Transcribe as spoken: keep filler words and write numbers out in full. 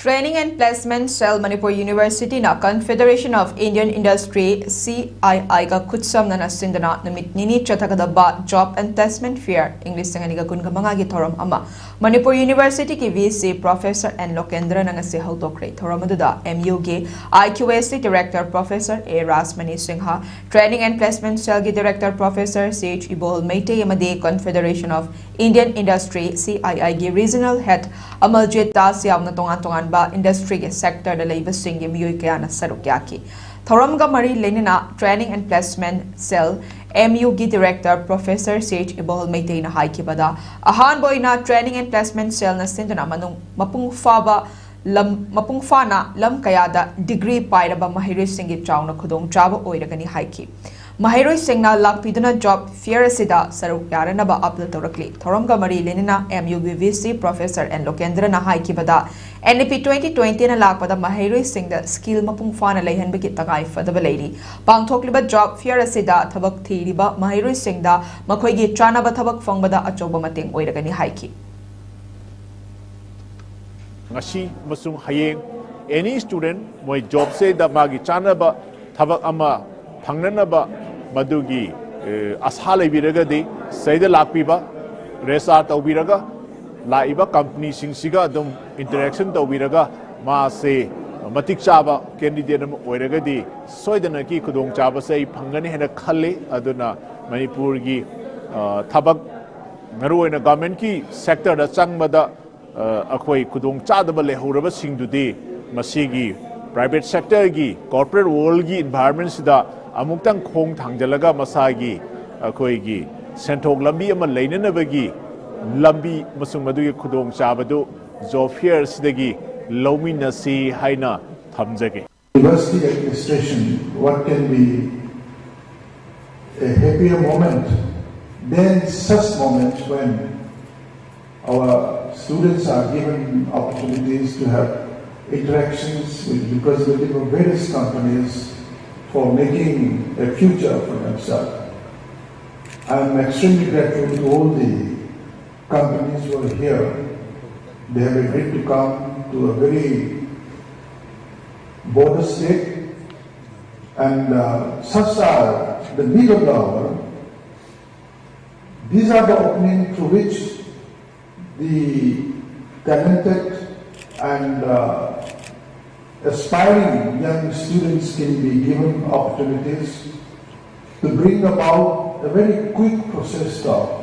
Training and Placement Cell Manipur University ꯅ Confederation of Indian Industry, C I I ꯒ ꯈꯨꯠꯁꯝꯅꯅ ꯁꯤꯟꯗꯨꯅ ꯅꯨꯃꯤꯠ ꯅꯤꯅꯤ ꯆꯠꯊꯒꯗꯕ Job and Placement Fair ꯏꯪ ꯂꯤꯁꯤꯡ ꯑꯅꯤꯒ ꯀꯨꯟꯒ ꯃꯉꯥꯒꯤ ꯊꯧꯔꯝ ꯑꯃ ꯃꯅꯤꯄꯨꯔ University ꯒꯤ V C Professor N ꯂꯣꯀꯦꯟꯗ꯭ꯔꯅ ꯉꯁꯤ ꯍꯧꯗꯣꯛꯈ꯭ꯔꯦ꯫ ꯊꯧꯔꯝ ꯑꯗꯨꯗ M U ꯒꯤ I Q S C Director Professor A Rajmani Singh, Training and Placement Cell ꯒꯤ Director Professor C H ꯏꯕꯣꯜ Meitei ꯑꯃꯗꯤ Confederation of Indian Industry, C I I ꯒꯤ Regional Head ꯑꯃꯜꯖꯤꯠ ꯗꯥꯁ ꯌꯥꯎꯅ ꯇꯣꯉꯥꯟ ꯇꯣꯉꯥꯟꯕ industry ꯒꯤ sector ꯗ ꯂꯩꯕꯁꯤꯡꯒꯤ ꯃꯤꯑꯣꯏ ꯀꯌꯥꯅ ꯁꯔꯨꯛ ꯌꯥꯈꯤ꯫ ꯊꯧꯔꯝꯒ ꯃꯔꯤ ꯂꯩꯅꯅ Training and Placement Cell, M U ꯒꯤ Director Professor C H ꯏꯕꯣꯜ ꯃꯩꯇꯩꯅ ꯍꯥꯏꯈꯤꯕꯗ, ꯑꯍꯥꯟꯕ ꯑꯣꯏꯅ Training and Placement Cell ꯅ ꯁꯤꯟꯗꯨꯅ ꯃꯅꯨꯡ ꯃꯄꯨꯡ ꯐꯥꯕ ꯂꯝ, ꯃꯄꯨꯡ ꯐꯥꯅ ꯂꯝ ꯀꯌꯥꯗ degree ꯄꯥꯏꯔꯕ ꯃꯍꯩꯔꯣꯏꯁꯤꯡꯒꯤ ꯆꯥꯎꯅ ꯈꯨꯗꯣꯡꯆꯥꯕ ꯑꯣꯏꯔꯒꯅꯤ ꯍꯥꯏꯈꯤ꯫ ꯃꯍꯩꯔꯣꯏꯁꯤꯡꯅ ꯂꯥꯛꯄꯤꯗꯨꯅ Job Fair ꯑꯁꯤꯗ ꯁꯔꯨꯛ ꯌꯥꯔꯅꯕ appeal ꯇꯧꯔꯛꯂꯤ꯫ ꯊꯧꯔꯝꯒ ꯃꯔꯤ ꯂꯩꯅꯅ M U ꯒꯤ V C Professor N ꯂꯣꯀꯦꯟꯗ꯭ꯔꯅ ꯍꯥꯏꯈꯤꯕꯗ, N E P twenty twenty ꯅ ꯂꯥꯛꯄꯗ ꯃꯍꯩꯔꯣꯏꯁꯤꯡꯗ skill ꯃꯄꯨꯡ ꯐꯥꯅ ꯂꯩꯍꯟꯕꯒꯤ ꯇꯉꯥꯏ ꯐꯗꯕ ꯂꯩꯔꯤ꯫ ꯄꯥꯡꯊꯣꯛꯂꯤꯕ Job Fair ꯑꯁꯤꯗ ꯊꯕꯛ ꯊꯤꯔꯤꯕ ꯃꯍꯩꯔꯣꯏꯁꯤꯡꯗ ꯃꯈꯣꯏꯒꯤ ꯆꯥꯅꯕ ꯊꯕꯛ ꯐꯪꯕꯗ ꯑꯆꯧꯕ ꯃꯇꯦꯡ ꯑꯣꯏꯔꯒꯅꯤ ꯍꯥꯏꯈꯤ꯫ ꯉꯁꯤ ꯑꯃꯁꯨꯡ ꯍꯌꯦꯡ any student ꯃꯣꯏ job ꯁꯤꯗ ꯃꯥꯒꯤ ꯆꯥꯅꯕ ꯊꯕꯛ ꯑꯃ ꯐꯪꯅꯅꯕ ꯃꯗꯨꯒꯤ ꯑꯦ, ꯑꯁꯥ ꯂꯩꯕꯤꯔꯒꯗꯤ ꯁꯤꯗ ꯂꯥꯛꯄꯤꯕ, register ꯇꯧꯕꯤꯔꯒ ꯂꯥꯛꯏꯕ company ꯁꯤꯡꯁꯤꯒ ꯑꯗꯨꯝ interaction ꯇꯧꯕꯤꯔꯒ ꯃꯥꯁꯦ ꯃꯇꯤꯛ ꯆꯥꯕ candidate ꯑꯃ ꯑꯣꯏꯔꯒꯗꯤ ꯁꯣꯏꯗꯅꯀꯤ ꯈꯨꯗꯣꯡꯆꯥꯕꯁꯦ ꯑꯩ ꯐꯪꯒꯅꯤ ꯍꯥꯏꯅ ꯈꯜꯂꯤ꯫ ꯑꯗꯨꯅ ꯃꯅꯤꯄꯨꯔꯒꯤ ꯑ, ꯊꯕꯛ ꯃꯔꯨꯑꯣꯏꯅ government ꯀꯤ sector ꯗ ꯆꯪꯕꯗ ꯑ, ꯑꯩꯈꯣꯏ ꯈꯨꯗꯣꯡ ꯆꯥꯗꯕ ꯂꯩꯍꯧꯔꯕꯁꯤꯡꯗꯨꯗꯤ ꯃꯁꯤꯒꯤ private sector ꯒꯤ, corporate world ꯒꯤ environment ꯁꯤꯗ ꯑꯃꯨꯛꯇꯪ ꯈꯣꯡ ꯊꯥꯡꯖꯤꯜꯂꯒ ꯃꯁꯥꯒꯤ ꯑꯩꯈꯣꯏꯒꯤ ꯁꯦꯟꯊꯣꯛ ꯂꯝꯕꯤ ꯑꯃ ꯂꯩꯅꯅꯕꯒꯤ ꯂꯝꯕꯤ ꯑꯃꯁꯨꯡ ꯃꯗꯨꯒꯤ ꯈꯨꯗꯣꯡꯆꯥꯕꯗꯨ Job Fair ꯁꯤꯗꯒꯤ ꯂꯧꯃꯤꯟꯅꯁꯤ ꯍꯥꯏꯅ ꯊꯝꯖꯒꯦ꯫ University administration, what can be a happier moment than such moments when our students are given opportunities to have interactions with representatives of various companies for making a future for themselves. I am extremely grateful to all the companies who are here. They have agreed to come. to a very border state, and uh, such are the need of the hour. These are the opening through which the talented and uh, aspiring young students can be given opportunities to bring about a very quick process of